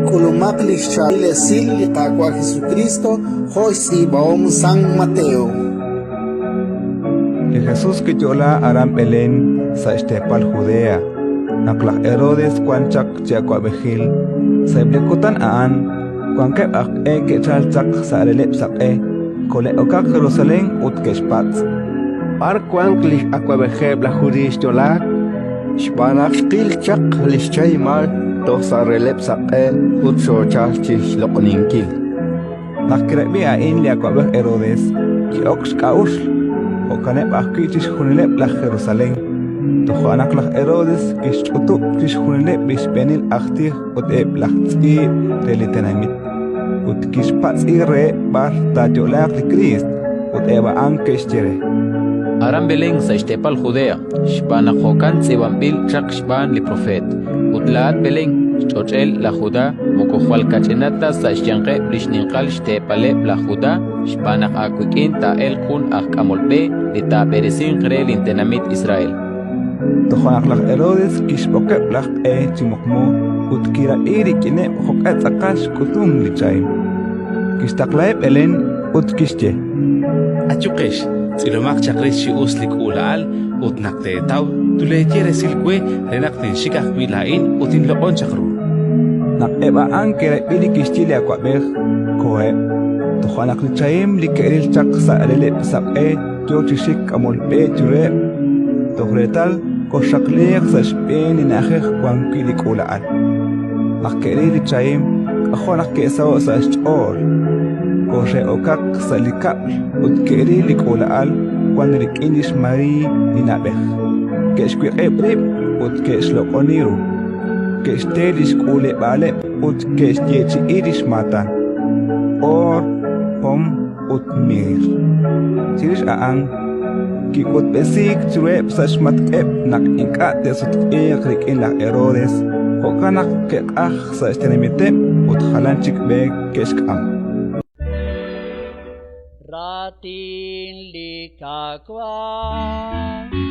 K'ulumaq li xchaab'il esil li Qaawa' Jesukriist jo' xtz'iib'ahom San Mateo. Li Jesus kiyo'laak aran Belén sa' xteepal Judea, naq laj Herodes wan chaq chi awab'ejil. Sa'eb' li kutan a'an wankeb' aj q'e ke'chalk chaq sa' releb'l saq'e, kole'okaq Jerusalén ut ke'xpatz': B'ar wank li x'awab'ejeb' laj Judiiy xyo'laak? Xb'aan naq xqil chaq li xchahimal toj sa' releb'l saq'e ut xoochalk chi xloq'oninkil. Naq kirab'i a'in li awab'ej Herodes, ki'ok xk'a'uxl, jo'kaneb' ajwi' chixjunileb' laj Jerusalén. Toja' naq laj Herodes kixch'utub' chixjunileb' li xb'eenil aj tij ut eb' laj tz'iib' re li tenamit, ut kixpatz'i reheb' b'ar taayo'laaq li Kriist, ut eb' a'an ke'xye re: Aran Belén sa' xteepal Judea, xb'aan naq jo'kan tz'iib'anb'il chaq xb'aan li propeet: Ut laa'at, Belén, xch'och'el laj Judá, moko jwal kach'inat ta sa' xyanqeb' li xninqal xteepaleb' laj Judá, xb'aan naq aawik'in taa'elq jun aj k'amol b'e li taab'eresinq re lintenamit Israel. Toja' naq laj Herodes kixb'oqeb' laj q'e chi muqmu ut kirab'i rik'ineb' jo'q'e tz'aqal xk'utunk li chahim. Kixtaqlaheb' Belén ut kixye: Ayuqex, tz'ilomaq chaq rix chi us li k'uula'al ut naq teetaw, tuleeye resil we re naq tinxik ajwi' laa'in ut tinloq'on chaq ru. Naq eb' a'an ke'rab'i li kixye li awab'ej, koheb'. Toja' naq li chahim li ke'ril chaq sa' releb'l saq'e yo chi xik k'amol b'e chiruheb', toj reetal koxxaqliiq sa' xb'een li na'ajej wan wi' li k'uula'al. Naq ke'ril li chahim, k'ajo' naq ke'saho'k sa' xch'ool. Koxe'okaq sa' li kab'l ut ke'ril li k'uula'al wank rik'in lix Mariiy li na'b'ej. Ke'xwiq'ib' rib' ut ke'xloq'oni ru. Ke'xte li xk'uuleb'aaleb' ut ke'xyeechi'i li xmaatan: oor, pom ut miir. Chirix a'an kik'utb'esiik chiruheb' sa' xmatk'eb' naq ink'a' te'sutq'iiq rik'in laj Herodes, jo'kan naq ke'q'ajk sa' xtenamiteb' ut jalan chik b'e ke'xk'am. Raatin li Qaawa'.